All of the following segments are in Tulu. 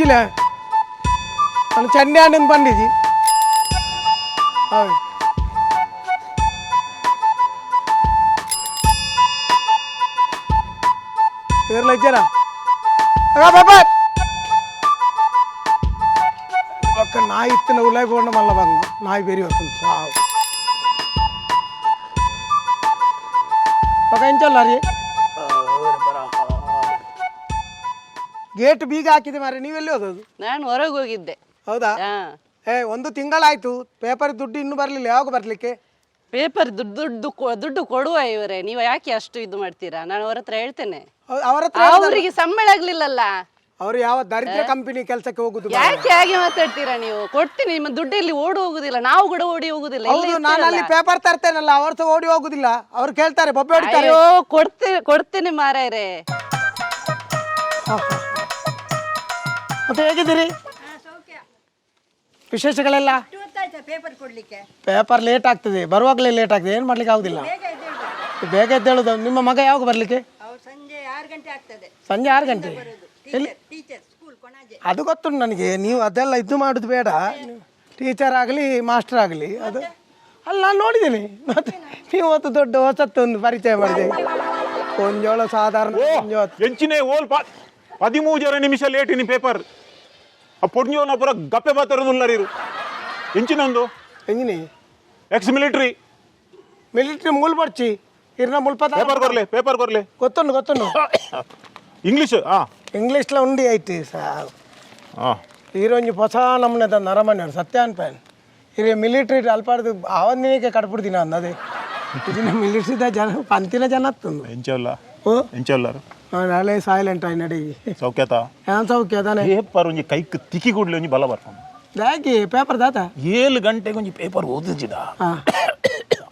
ಗೊತ್ತಿಲ್ಲ ನಾನು ಚಂಡೆ ಆಂಡ್ ಬಂದಿದ್ದಿ. ಹೌದು ಏರ್ಲ ಇಜ್ಜರ ಪೇಪರ್ ఒక్క ನಾಯಿ ಇತ್ತಿನ ಉಲಾಯಿ ಬೋಂಡ ಮಲ್ಲ ಬಂగు ನಾಯಿ ಬೇರಿ వస్తుంది సావు ఒక ಇಂಚಲ್ಲ ರೀ ಗೇಟ್ ಬೀಗ ಹಾಕಿದೆ ಮಾರೆ, ನೀವೆಲ್ಲಿ ಹೋದದ್ದು? ನಾನು ಹೊರಗೆ ಹೋಗಿದ್ದೆ. ಹೌದಾ? ಹಾ. ಏ, ಒಂದು ತಿಂಗಳಾಯ್ತು, ಪೇಪರ್ ದುಡ್ಡು ಇನ್ನೂ ಬರಲಿಲ್ಲ, ಯಾವಾಗ ಬರ್ಲಿಕ್ಕೆ? ಪೇಪರ್ ದುಡ್ಡು ದುಡ್ಡು ದುಡ್ಡು ಕೊಡುವ ಇವರೇ, ನೀವು ಯಾಕೆ ಅಷ್ಟು ಇದು ಮಾಡ್ತೀರಾ? ನಾನು ಅವ್ರ ಹತ್ರ ಹೇಳ್ತೇನೆ. ಅವರ ಹತ್ರ? ಅವರಿಗೆ ಸಂಬಳ ಆಗ್ಲಿಲ್ಲಲ್ಲ. ಅವರು ಯಾವ ದರಿದ್ರ ಕಂಪನಿ ಕೆಲಸಕ್ಕೆ ಹೋಗುದು? ಯಾಕೆ ಹಾಗೆ ಮಾತಾಡ್ತೀರಾ ನೀವು? ಕೊಡ್ತೀನಿ, ನಿಮ್ಮ ದುಡ್ಡು ಇಲ್ಲಿ ಓಡಿ ಹೋಗುದಿಲ್ಲ, ನಾವು ಕೂಡ ಓಡಿ ಹೋಗುದಿಲ್ಲ, ಇಲ್ಲೇ ಹೌದು, ನಾನು ಅಲ್ಲಿ ಇರ್ತೀವಲ್ಲ. ಪೇಪರ್ ತರ್ತೇನಲ್ಲ, ಅವ್ರು ಸಹ ಓಡಿ ಹೋಗುದಿಲ್ಲ, ಅವ್ರು ಕೇಳ್ತಾರೆ, ಬೊಬ್ಬೆ ಹೊಡಿತಾರೆ. ಅಯ್ಯೋ, ಕೊಡ್ತೇನೆ ಕೊಡ್ತೇನೆ ಮಾರಾಯರೇ. ಮತ್ತೆ ಹೇಗಿದ್ದೀರಿ? ವಿಶೇಷಗಳೆಲ್ಲ? ಪೇಪರ್ ಕೊಡ್ಲಿಕ್ಕೆ? ಪೇಪರ್ ಲೇಟ್ ಆಗ್ತದೆ, ಬರುವಾಗಲೇ ಲೇಟ್ ಆಗ್ತದೆ, ಏನು ಮಾಡ್ಲಿಕ್ಕೆ ಆಗುದಿಲ್ಲ. ಬೇಗ ಎದ್ದೇಳು. ಬೇಗ ಎದ್ದೇಳುದು. ನಿಮ್ಮ ಮಗ ಯಾವಾಗ ಬರ್ಲಿಕ್ಕೆ? ಅವ್ರು ಸಂಜೆ 6 ಗಂಟೆ ಆಗ್ತದೆ. ಸಂಜೆ 6 ಗಂಟೆ? Teacher, teacher, school Konaje. ಅದು ಗೊತ್ತುಂಟು ನನಗೆ, ನೀವು ಅದೆಲ್ಲ ಇದು ಮಾಡೋದು ಬೇಡ. ಟೀಚರ್ ಆಗಲಿ ಮಾಸ್ಟರ್ ಆಗಲಿ ಅದು ಅಲ್ಲ, ನಾನು ನೋಡಿದ್ದೇನೆ. ಮತ್ತೆ ನೀವು ಹೊತ್ತು ದೊಡ್ಡ ಹೊಸತ್ತೊಂದು ಪರಿಚಯ ಮಾಡಿದೆ, ಕೊಂಜೋಳ ಸಾಧಾರಣ ಕೊಂಜೋಳ. ಎಂಚಿನೇ ಓಲ್ 13 ನಿಮಿಷ ಲೇಟ್ ಇನಿ ಪೇಪರ್. ಆ ಪೊಡ್ಂಜೋನ ಪುರ ಗಪ್ಪೆ ಬಾತರದುಲ್ಲರಿರು ಎಂಚಿನೊಂದು. ಎಂಜಿನಿ? Ex military. Military ಮೂಲ್ ಬಡ್ಚಿ ಇರ್ನ ಮುಲ್ಪದ. ಪೇಪರ್ ಕೊರ್ಲೆ, ಪೇಪರ್ ಕೊರ್ಲೆ. ಗೊತ್ತುಂಡು ಗೊತ್ತುಂಡು. ಇಂಗ್ಲೀಷ್ ಆ? ಇಂಗ್ಲೀಷ್ಲ ಉಂಡಿ ಐತಿ ಸಾ. ಆ. ಈರೊಂಜಿ ಹೊಸ ನಮ್ಮನೆ ತಂದು ಅರಮನೆ ಸತ್ಯ ಅನ್ಪೇನ್ ಇರೆ ಮಿಲಿಟ್ರಿ ಅಲ್ಪಾಡ್ದು ಆವಂದಿನಕ್ಕೆ ಕಡ್ಬಿಡ್ದಿನ ಅಂದದೆ ಇದನ್ನ ಮಿಲಿಟ್ರಿದ ಜನ ಪಂತಿನ ಜನ ಹತ್ತೊಂದು. ಎಂಚಲ್ಲ? ಓ. ಎಂಚಲ್ಲಾರು? ನಾಳೆ ಸೈಲೆಂಟ್ ಆಗಿ ನಡಿ. ಸೌಖ್ಯತ? ಏನ್ ಸೌಖ್ಯ ತಾನೆ. ಪೇಪರ್ ಒಂಜಿ ಕೈಕ್ ತಿಕ್ಕಿ ಕೂಡ್ಲೆ ಒಂಜಿ ಬಲ ಬರ್ಪುಂಡು. ದಾಕಿ ಪೇಪರ್ ದಾತ? 7 ಗಂಟೆಗೆ ಒಂಜಿ ಪೇಪರ್ ಓದಿಜಿಡ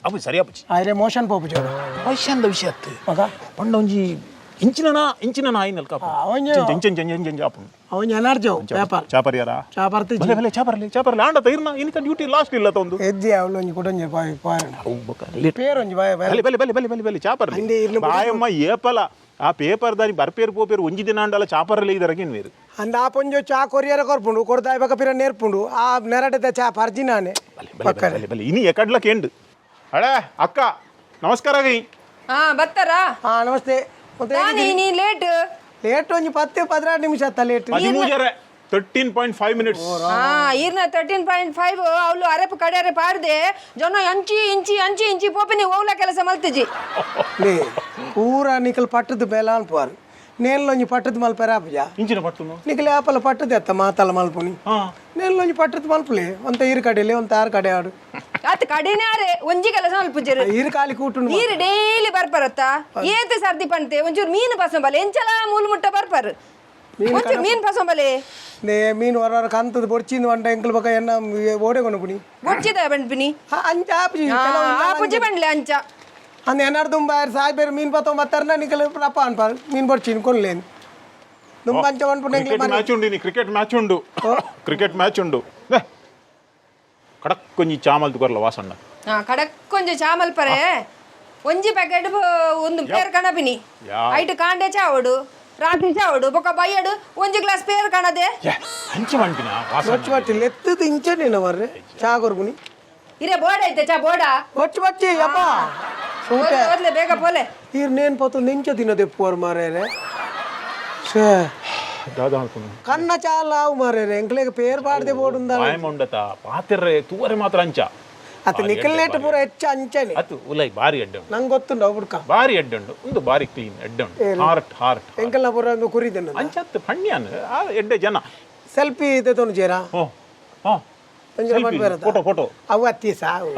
ಅವು ಸರಿಯಾಪುಜಿ. ಆಯ್ರೆ ಮೋಷನ್ ಪೋಪು ಜೋಡು. ವಯಸ್ಸಂದ ವಿಷಯ ಅತ್ತು. ಮಗ. ಪಂಡ ಒಂಜಿ ಇಂಚಿನ ಇಂಚಿನ ನಾಯಿನಲ್ ಕಾಪು. ಒಂಜಿ ಇಂಚ ಇಂಚ ಇಂಚ ಇಂಚ ಆಪುಂಡು. ಅವನ್ ಎನರ್ಜಿ ಪೇಪರ್. ಚಾಪರ್ಯಾರ? ಚಾಪರ್ತಿ. ಬಲೆ ಬಲೆ, ಚಾಪರ್ಲೆ ಚಾಪರ್ಲೆ, ಆಂಡ ತೈರ್ನ ಇನಿತ ಡ್ಯೂಟಿ ಲಾಸ್ಟ್ ಇಲ್ಲ ತೊಂದು. ಎಜ್ಜಿ ಅವಳು ಒಂಜಿ ಕುಡೊಂಜಿ ಬಾಯ್ ಬಾಯ್. ಅವು ಬೊಕ ಲೇಟ್. ಪೇರ್ ಒಂಜಿ ಬಾಯ್ ಬಾಯ್. ಬಲೆ ಬಲೆ ಬಲೆ ಬಲೆ ಬಲೆ ಬಲೆ ಚಾಪರ್ಲೆ. ಅಂದೆ ಇರ್ನ. ಬಾಯಮ್ಮ, ಏಪಲ ಆ ಪೇಪರ್ ದಾನಿ ಬರ್ಪೇರು ಪೋಪೇರು ಒಂಜಿ ದಿನ ಆಂಡಲ ಚಾಪರ್ಲೆ ಇದರಗಿನ್ ಬೇರು. ಅಂದ ಆ ಪೊಂಜೊ ಚಾ ಕೊರಿಯರ ಕೊರ್ಪುಂಡು, ಕೊರ್ದಾಯ್ ಬಕ ಪಿರ ನೇರ್ಪುಂಡು, ಆ ನೆರಟದ ಚಾ ಪರ್ಜಿನಾನೆ. ಬಲೆ ಬಲೆ ಬಲೆ ಬಲೆ ಬಲೆ, ಇನಿ ಎಕಡ್ಲ ಕೇಂಡು. ಅಳೆ ಅಕ್ಕ, ನಮಸ್ಕಾರ ಗೈ. ಹಾ, ಬರ್ತಾರಾ? ಹಾ, ನಮಸ್ತೆ. ಮತ್ತೆ? ತಾನೇ ನೀ ಲೇಟ್. ಲೇಟ್ ಒಂಜಿ 10 12 ನಿಮಿಷ ಆತ ಲೇಟ್. 13 13.5 ಮಿನಿಟ್ಸ್. ಹಾ, ಈರ್ನ 13.5. ಅವಳು ಅರೆಪ್ ಕಡೆ ಅರೆಪ್ ಆಡ್ದೆ ಜನ ಅಂಚಿ ಇಂಚಿ ಅಂಚಿ ಇಂಚಿ ಪೋಪಿನಿ, ಓವ್ಲ ಕೆಲಸ ಮಲ್ತಿಜಿ. ಲೇ ಪೂರ ನಿಕಲ್ ಪಟ್ಟದ ಬೇಲ ಅನ್ಪುವಾರ್, ನೇರ್ಲೊಂಜಿ ಪಟ್ಟದ ಮಲ್ಪೆರ ಆಪುಜ. ಇಂಚಿನ ಪಟ್ಟುನು? ನಿಕಲ್ ಆಪಲ ಪಟ್ಟದ ಎತ್ತ ಮಾತಲ್ಲ ಮಲ್ಪುನಿ. ಹಾ. ನೇರ್ಲೊಂಜಿ ಪಟ್ಟದ ಮಲ್ಪುಲೆ, ಒಂತ ಈರು ಕಡೆಲೆ ಒಂತ ಆರು ಕಡೆ ಆಡು. ಆತ್ ಕಡಿನೇ ಅರೆ ಒಂಜಿ ಕೆಲಸ ಮಲ್ಪುಜರು. ಈರು ಖಾಲಿ ಕೂಟುಂಡು. ನೀರು ಡೈಲಿ ಬರ್ಪರತ್ತ, ಏತ್ ಸರ್ದಿ ಪಂತೆ ಒಂಚೂರು ಮೀನು ಪಸಂಬಲೆ, ಎಂಚಲ ಮೂಲು ಮುಟ್ಟ ಬರ್ಪರ್, ಒಂಚೂರು ಮೀನು ಪಸಂಬಲೆ. ನೇ ಮೀನು ಹೊರ ಹೊರ ಕಂತದ ಬೊಡ್ಚಿಂದು వంట ಎಂಕಲ್ ಬಕ ಎನ್ನ ಓಡೆ ಕೊನುಪುನಿ. ಬೊಡ್ಚಿದ ಬಂಡ್ಪಿನಿ. ಅಂಚ ಆಪುಜಿ. ಆ ಪುಜಿ ಬಂಡ್ಲೆ ಅಂಚ. ಅಂದ ಏನಾರು ದುಂಬ ಸಾಯ್ಬೇರು ಮೀನು ಪತ್ತೊಂಬತ್ತಾರನ ನಿಕಲ್ ರಪ್ಪ ಅನ್ಪಾರು, ಮೀನು ಬೊಡ್ಚಿನ ಕೊನ್ಲೇನು ದುಂಬ ಅಂಚ ಪನ್ಪುಂಡು ಎಂಕಲ್. ಕ್ರಿಕೆಟ್ ಮ್ಯಾಚ್ ಉಂಡು ಇನಿ, ಕ್ರಿಕೆಟ್ ಮ್ಯಾಚ್ ಉಂಡು, ಕ್ರಿಕೆಟ್ ಮ್ಯಾಚ್ ಉಂಡು. ಲೇ, ಕಡಕ್ ಒಂಜಿ ಚಾಮಲ್ ಕೊರ್ಲ ವಾಸಣ್ಣ. ಹಾ, ಕಡಕ್ ಒಂಜಿ ಚಾಮಲ್ ಪರೆ, ಒಂಜಿ ಪ್ಯಾಕೆಟ್ ಒಂದು ಪೇರ್ ಕಣಪಿನಿ. ಯಾ. ಐಟ್ ಕಾಂಡೆ ಚಾವಡು, ರಾತ್ರಿ ಚಾವಡು, ಬೊಕ ಬೈಯಡು ಒಂಜಿ ಗ್ಲಾಸ್ ಪೇರ್ ಕಣದೆ. ಛೆ, ಅಂಚ ಮಂಟಿನ ವಾಸಣ್ಣ. ಬೊಚ್ಚು ಬಚ್ಚಿ ಲೆತ್ತದ ಇಂಚನೇನ ಮರ್ರೆ ಚಾ ಕೊರ್ಪುನಿ. ಇರೆ ಬೋರ್ಡ್ ಐತೆ ಚಾ ಬೋರ್ಡ. ಬೊಚ್ಚು ಬಚ್ಚಿ ಅಪ್ಪ ಸೂಟೆ. ಓದ್ಲೆ ಬೇಗ ಪೋಲೆ. ಈರ್ ನೇನ್ ಪತ್ತು ನಿಂಚ ತಿನ್ನದೆಪ್ಪುವರು ಮಾರೇರೆ ಛೇ. ದಾದಾ ಅನ್ಕೊಂಡು. ಕಣ್ಣ ಚಾಲ ಆವು ಮಾರೇರೆ, ಎಂಕ್ಲೆಗ್ ಪೇರ್ ಪಾಡ್ದೆ ಬೋಡುಂದ. ಬಾಯ್ ಉಂಡತ ಪಾತಿರ್ರೆ ತೂವರೆ ಮಾತ್ರ ಅಂಚ. ಅತ್ತ ನಿಕಲ್ನೇಟ್ ಪೂರ ಹೆಚ್ಚ ಅಂಚನೆ. ಅತ್ತು ಉಲೈ ಬಾರಿ ಎಡ್ಡೆ ಉಂಡು. ನಂಗೆ ಗೊತ್ತುಂಡು ಅವು ಬುಡ್ಕ. ಬಾರಿ ಎಡ್ಡೆ ಉಂಡು, ಒಂದು ಬಾರಿ ಕ್ಲೀನ್ ಎಡ್ಡೆ ಉಂಡು, ಹಾರ್ಟ್ ಹಾರ್ಟ್. ಎಂಕಲ್ನ ಪೂರ ಒಂದು ಕುರಿ ತಿನ್ನದ. ಅಂಚತ್ತು ಪಣ್ಯಾನ್ ಆ ಎಡ್ಡೆ ಜನ. ಸೆಲ್ಫಿ ಇದೆ ಜೇರಾ? ಓ ಹಾ. ಒಂಜಿ ಮಲ್ಪೆರತ? Photo photo. ಅವು ಅತ್ತಿ ಸಾವು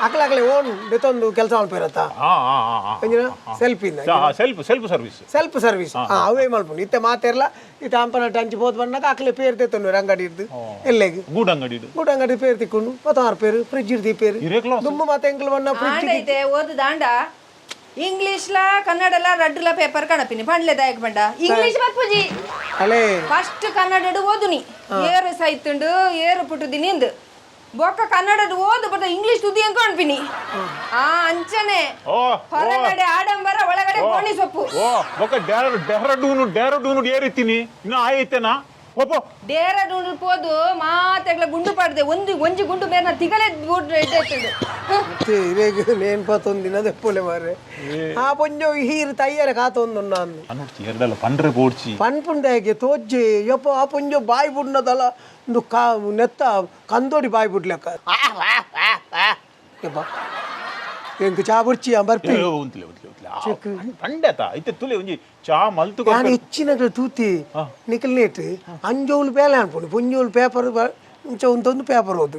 ಅಕ್ಲಾಗ್ಲೆ ಓನ್ ದೆತ್ತೊಂದು ಕೆಲಸ ಮಲ್ಪೆರತ. ಹಾ ಹಾ ಹಾ ಹಾ. ಒಂಜಿನ selfie. Self self service. Self service. ಹಾ, ಅವೇ ಮಲ್ಪುಂಡು ಇತ್ತೆ ಮಾತೆರ್ಲ ಇತ್ತೆ ಅಂಪನ ಟಂಚಿ ಪೋತ್ ಬಂದಾಗ ಅಕ್ಲೆ ಪೇರ್ ದೆತ್ತೊಂಡು ಅಂಗಡಿ ಇದ್ದು ಎಲ್ಲೆಗ್. ಗೂಡಂಗಡಿ ಇದು. ಗೂಡು ಅಂಗಡಿ ಪೇರ್ ತಿಕ್ಕೊಂಡು ಪತ್ತಾರು ಪೇರು ಫ್ರಿಜ್ ಇರ್ದಿ ಪೇರು. ಇರೇಕ್ಲ. ದುಂಬು ಮಾತೆ ಎಂಕಲ್ ಬಣ್ಣ ಫ್ರಿಜ್. ಆಂಡ ಐತೆ ಓದು ದಾಂಡ ಇಂಗ್ಲಿಷ್ ಲಾ ಕನ್ನಡ ಲಾ ರಡ್ಡುಲ ಪೇಪರ್ ಕಣಪಿನಿ ಪಂಡ್ಲೆ ದಾಯಕ್ ಪಂಡ ಇಂಗ್ಲಿಷ್ ಬರ್ಪುಜಿ. ಅಲೇ. ಫಸ್ಟ್ ಕನ್ನಡ ಓದುನಿ, ಏರು ಸೈತುಂಡು ಏರು ಪುಟ್ಟುದಿನಿ ಇಂದು, ಬೊಕ್ಕ ಕನ್ನಡ ಓದು ಬತ್ತ ಇಂಗ್ಲಿಷ್ ತುದಿ ಅಂಕ ಅನ್ಪಿನಿ ಆ ಅಂಚನೆ. ಓ. ಹೊರಗಡೆ ಆಡಂಬರ, ಒಳಗಡೆ ಗೋಣಿ ಸೊಪ್ಪು. ಓ ಬೊಕ ಡೆಹ್ರಾಡೂನು ಡೆಹ್ರಾಡೂನು ಏರಿತ್ತೀನಿ ಇನ್ನು ಆಯ್ತೇನಾ? ಪೋಪೋ. ಡೇರ ಪೋದು ಮಾತೆಗ್ಲ ಗುಂಡು ಪಾಡ್ದೆ, ಒಂದು ಒಂಜಿ ಗುಂಡು ಮೇರ್ನ ತಿಗಲೆ ಎಡ್ಡೆ. ಇರೇಗ್ ನೇನ್ ಪತ್ತೊಂದಿನ ದೆಪ್ಪುಲೆ ಮಾರ್ರೆ. ಆ ಪೊಂಜೋ ಹೀರು ತಯ್ಯಾರ ಕಾತೊಂದು ನಾನು. ಅನ್ನುಡ್ಚಿ ಎರಡಲ್ಲ ಪಂಡ್ರೆ ಬೋಡ್ಚಿ. ಪನ್ಪುಂಡಾಗೆ ತೋಜ್ಜಿ ಯಪ್ಪ. ಆ ಪೊಂಜೋ ಬಾಯಿ ಬುಡ್ನದಲ್ಲ, ಒಂದು ಕಾ ನೆತ್ತ ಕಂದೋಡಿ ಬಾಯಿ ಬುಡ್ಲೆಕ್ಕ ಯಪ್ಪ. ಎಂಕ್ ಚಾ ಬುಡ್ಚಿ ಬರ್ಪಿ. ಉಂತ್ಲೆ ಉಂತ್ಲೆ ಉಂತ್ಲೆ ಪಂಡೆತ ಇತ್ತೆ ತುಲೆ ಒಂಜಿ ಚಾ ಮಲ್ತು. ನಾನು ಹೆಚ್ಚಿನ ತೂತಿ ನಿಕಲ್ ನೇಟ್ ಅಂಜೋಲು ಬೇಲೆ ಅನ್ಪುಂಡು, ಪೊಂಜೋಲು ಪೇಪರ್ ಇಂಚ ಒಂದೊಂದು ಪೇಪರ್ ಓದು.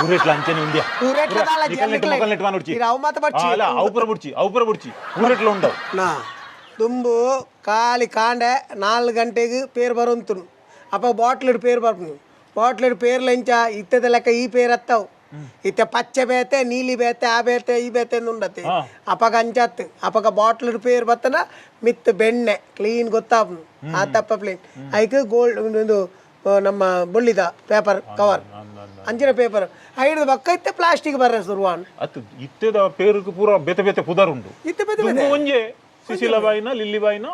ಪೂರೆಟ್ಲ ಅಂಚನೆ ಉಂದ್ಯಾ. ಪೂರೆಟ್ಲ ದಾಲ ಜಿ, ನಿಕಲ್ ನೆಟ್ ಮಾನುಡ್ಚಿ. ಇರು ಅವು ಮಾತ ಬಡ್ಚಿ. ಅಲ್ಲ, ಅವು ಪೂರ ಬುಡ್ಚಿ, ಅವು ಪೂರ ಬುಡ್ಚಿ, ಪೂರೆಟ್ಲ ఉండವು. ನಾ ದುಂಬು ಖಾಲಿ ಕಾಂಡೆ 4 ಗಂಟೆಗೆ ಪೇರು ಬರೋಂತುನು. ಅಪ್ಪ ಬಾಟ್ಲಿಡ್ ಪೇರು ಬರ್ಪುನು. ಬಾಟ್ಲಿಡ್ ಪೇರ್ಲ ಇಂಚ ಇತ್ತದ ಲೆಕ್ಕ ಈ ಪೇರು ಅತ್ತವು. ಇತ್ತೆ ಪಚ್ಚೆ ಬೇತೆ, ನೀಲಿ ಬೇತೆ, ಆ ಬೇತೆ, ಈ ಬೇತೆ ಉಂಡತೆ. ಅಪಗ ಅಂಚತ್ತು. ಅಪಗ ಬಾಟ್ಲಿಡ್ ಪೇರು ಬತ್ತನ ಮಿತ್ ಬೆಣ್ಣೆ ಕ್ಲೀನ್ ಗೊತ್ತಾಪುನು. ಆ ತಪ್ಪ ಪ್ಲೇನ್ ಐಕ್ ಗೋಲ್ಡ್ ಒಂದು ನಮ್ಮ ಬೊಳ್ಳಿದ ಪೇಪರ್ ಕವರ್ ಅಂಚಿನ ಪೇಪರ್ ಐದು ಬಕ್ಕ. ಇತ್ತೆ ಪ್ಲಾಸ್ಟಿಕ್ ಬರ್ರೆ ಶುರುವಾನ್. ಅತ್ತು, ಇತ್ತೆದ ಪೇರುకు ಪೂರ ಬೇತೆ ಬೇತೆ ಪುದರ್ ಉಂಡು. ಇತ್ತೆ ಬೇತೆ. ದುಂಬು ಒಂಜೆ ಸುಶೀಲ ಬಾಯಿನ, ಲಿಲ್ಲಿ ಬಾಯಿನ.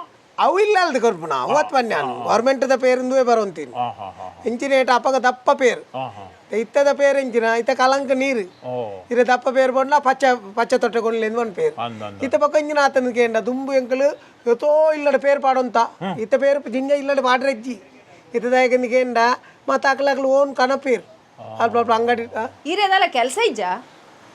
ಅವು ಇಲ್ಲ ಅಲ್ದು ಕೊರ್ಪುನ ಅವತ್ತು ಬನ್ನಿ. ನಾನು ಗೌರ್ಮೆಂಟ್ದ ಪೇರಿಂದುವೇ ಬರೋಂತೀನಿ. ಹಾ ಹಾ ಹಾ ಇಂಚಿನೇಟ ಅಪಗ ದಪ್ಪ ಪೇರು. ಹಾ ಹಾ ಇತ್ತದ ಪೇರು ಇಂಚಿನ ಇತ್ತ ಕಲಂಕ ನೀರು. ಓ. ಇರ ದಪ್ಪ ಪೇರು ಬಣ್ಣ ಪಚ್ಚ ಪಚ್ಚ ತೊಟ್ಟೆ ಕೊಂಡ್ಲೇಂದು ಒಂದು ಪೇರು. ಅಂದ ಅಂದ. ಇತ್ತ ಪಕ್ಕ ಇಂಜಿನ ಆತನ ಕೇಂಡ ದುಂಬು ಎಂಕಲು ಎತ್ತೋ ಇಲ್ಲಡ ಪೇರು ಪಾಡೊಂತ. ಇತ್ತ ಪೇರು ಜಿಂಜ ಇಲ್ಲಡ ಪಾಡ್ರೆಜ್ಜಿ. ಇತ್ತದಾಯಕಂದು ಕೇಂಡ ಮತ್ತೆ ಅಕ್ಲಕ್ಲು ಓನ್ ಕಣ ಪೇರು ಅಲ್ಪ ಅಲ್ಪ ಅಂಗಡಿ. ಈರೇದಲ್ಲ ಕೆಲಸ ಇಜ್ಜ?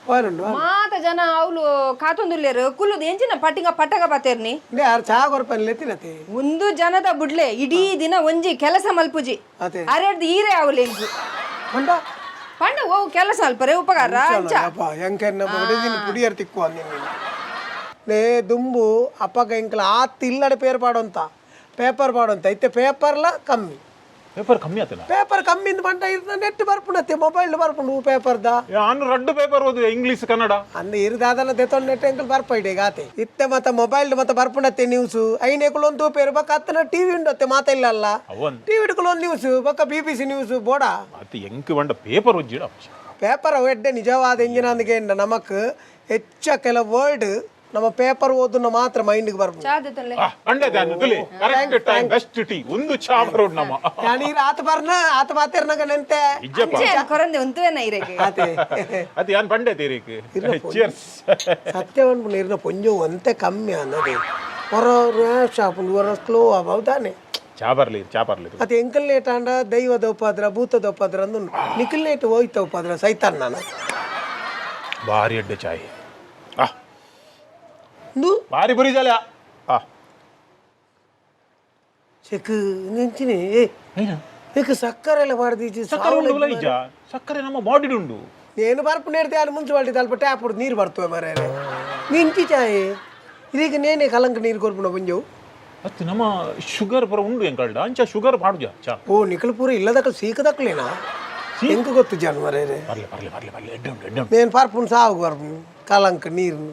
ಹೋನುಂಡು. ಮಾತ ಜನ ಅವ್ಲು ಕಾತೊಂದುಲ್ಲೇರು ಕುಲ್ಲುದು ಎಂಚಿನ ಪಟ್ಟಿಂಗ ಪಟ್ಟಗ ಪಾತೇರ್ನಿ. ಯಾರು ಚಾ ಕೊರ್ಪನ್ಲೆ ತಿನ್ನತಿ. ಒಂದು ಜನದ ಬುಡ್ಲೆ, ಇಡೀ ದಿನ ಒಂಜಿ ಕೆಲಸ ಮಲ್ಪುಜಿ. ಅದೇ. ಅರೆಡ್ದು ಈರೇ ಅವಲೆಂಗು. ಪಂಡ? ಪಂಡ ಓ ಕೆಲಸ ಅಲ್ಪರೆ ಉಪಕಾರ ಅಂಚ. ಅಪ್ಪ ಎಂಕೆನ್ನ ಬಡಿದಿನ ಪುಡಿಯರ್ ತಿಕ್ಕು ಅಂದಿನಿ. ನೇ ದುಂಬು ಅಪ್ಪಗ ಎಂಕಲ ಆತ್ ಇಲ್ಲಡೆ ಪೇರು ಪಾಡೊಂತ, ಪೇಪರ್ ಪಾಡೊಂತ. ಇತ್ತೆ ಪೇಪರ್ಲ ಕಮ್ಮಿ. ಪೇಪರ್ ಕಮ್ಮಿ ಆತನ. ಪೇಪರ್ ಕಮ್ಮಿಂದ ಬಂಟ ಇರ್ದ ನೆಟ್ ಬರ್ಪುಂಡತ್ತೆ, ಮೊಬೈಲ್ ಬರ್ಪುಂಡು ಪೇಪರ್ದ. ನಾನು ರಡ್ಡು ಪೇಪರ್ ಓದುವೆ, ಇಂಗ್ಲಿಷ್ ಕನ್ನಡ. ಅಂದ ಇರ್ದಾದನ ದೆತೊಂಡು ನೆಟ್ ಎಂಕಲ್ ಬರ್ಪೈಡೆ ಗಾತೆ. ಇತ್ತೆ ಮತ್ತೆ ಮೊಬೈಲ್ ಮತ್ತೆ ಬರ್ಪುಂಡತ್ತೆ ನ್ಯೂಸ್. ಐನೇಕುಲು ಒಂದು ಪೇರು ಬಕ್ಕ ಅತ್ತನ ಟಿವಿ ಉಂಡತ್ತೆ ಮಾತ ಇಲ್ಲ. ಅವನ್ ಟಿವಿ ಒಂದು ನ್ಯೂಸ್ ಬಕ್ಕ ಬಿಬಿಸಿ ನ್ಯೂಸ್ ಬೋಡ. ಅದು ಎಂಕ್ ಬಂಡ ಪೇಪರ್ ಒಜ್ಜಿಡ. ಪೇಪರ್ ಎಡ್ಡೆ ನಿಜವಾದ ಇಂಜಿನ ಅಂದ್ಗೆ ನಮಕ್ ಹೆಚ್ಚ ಕೆಲ ವರ್ಡ್ ನಮ್ಮ ಪೇಪರ್ ಓದುನ ಮಾತ್ರ ಮೈಂಡ್ಗೆ ಬರ್ಪುಂಡು. ಚಾ ದೆತ್ತೊನ್ಲೆ. ಅಂಡದೆ ತುಲಿ ಕರೆಕ್ಟ್ ಟೈಮ್ ಬೆಸ್ಟ್ ಟೀ ಒಂದು ಚಾ ಬರೋಡ್ ನಮ್ಮ. ನಾನು ಈ ಆತ ಬರ್ನ ಆತ ಮಾತಿರ್ನಾಗ ನೆಂತೆ. ಇಜ್ಜಪ್ಪ. ಅಂಚೆ ಕೊರಂದೆ ಉಂತುವೇನ ಈರೆಗೆ. ಆತೆ. ಅದು ಯಾನ್ ಪಂಡೆ ತೀರಿಕ್. ಚಿಯರ್ಸ್. ಸತ್ಯ ಅನ್ಕೊಂಡು ಇರ್ನ ಪೊಂಜು ಒಂತೆ ಕಮ್ಮಿ ಅನ್ನೋದು. ಹೊರ ರ್ಯಾಶ್ ಆಪುಂಡು, ಹೊರ ಸ್ಲೋ ಆಬೌದಾನೆ. ಚಾ ಬರ್ಲಿ, ಚಾ ಬರ್ಲಿ. ಅದು ಎಂಕಲ್ ನೇಟ್ ಆಂಡ ದೈವದ ಉಪದ್ರ, ಭೂತದ ಉಪದ್ರ ಅಂದು. ನಿಖಲ್ ನೇಟ್ ಹೋಯ್ತ ಉಪದ್ರ ಸೈತಾನ್ ನಾನು. ಭಾರಿ ಎಡ್ಡೆ ಚಾಯ್ ಆ. ಇಂದು. ಭಾರಿ ಬುರಿ ಜಾಲ ಆ. ಚೆಕ್ ನೆಂಚಿನಿ ಏ ಏಕ ಸಕ್ಕರೆ ಎಲ್ಲ ಮಾಡ್ದೀಚಿ. ಸಕ್ಕರೆ ಉಂಡು ಇಜ್ಜ? ಸಕ್ಕರೆ ನಮ್ಮ ಬಾಡಿ ಉಂಡು. నేను ಬರ್ಪು నేడితే ఆయన ಮುನ್ಸಿಪಾಲಿಟಿ ಅಲ್ಪ ಟ್ಯಾಪ್ ನೀರು ಬರ್ತವೆ ಮರೆ. ನಿಂಚಿ ಚಾಯ್ ಇದೀಗ ನೇನೆ ಕಲಂಕ ನೀರು ಕೊರ್ಪುಣ ಪಂಜವು. ಅತ್ತು, ನಮ್ಮ ಶುಗರ್ ಪರ ಉಂಡು ಎಂಕಲ್ಡ ಅಂಚ ಶುಗರ್ ಪಾಡುಜ ಚಾ. ಓ, ನಿಖಲ್ ಪೂರ ಇಲ್ಲದಕ್ಕಲ್ ಸೀಕದಕ್ಕಲೇನಾ ಎಂಕ ಗೊತ್ತು ಜಾನು ಮರೇರೆ. ಬರ್ಲಿ ಬರ್ಲಿ ಬರ್ಲಿ ಬರ್ಲಿ, ಎಡ್ಡೆ ಉಂಡು, ಎಡ್ಡೆ ಉಂಡು. నేను పర్పును సాగు పర్పును కలంక నీరు.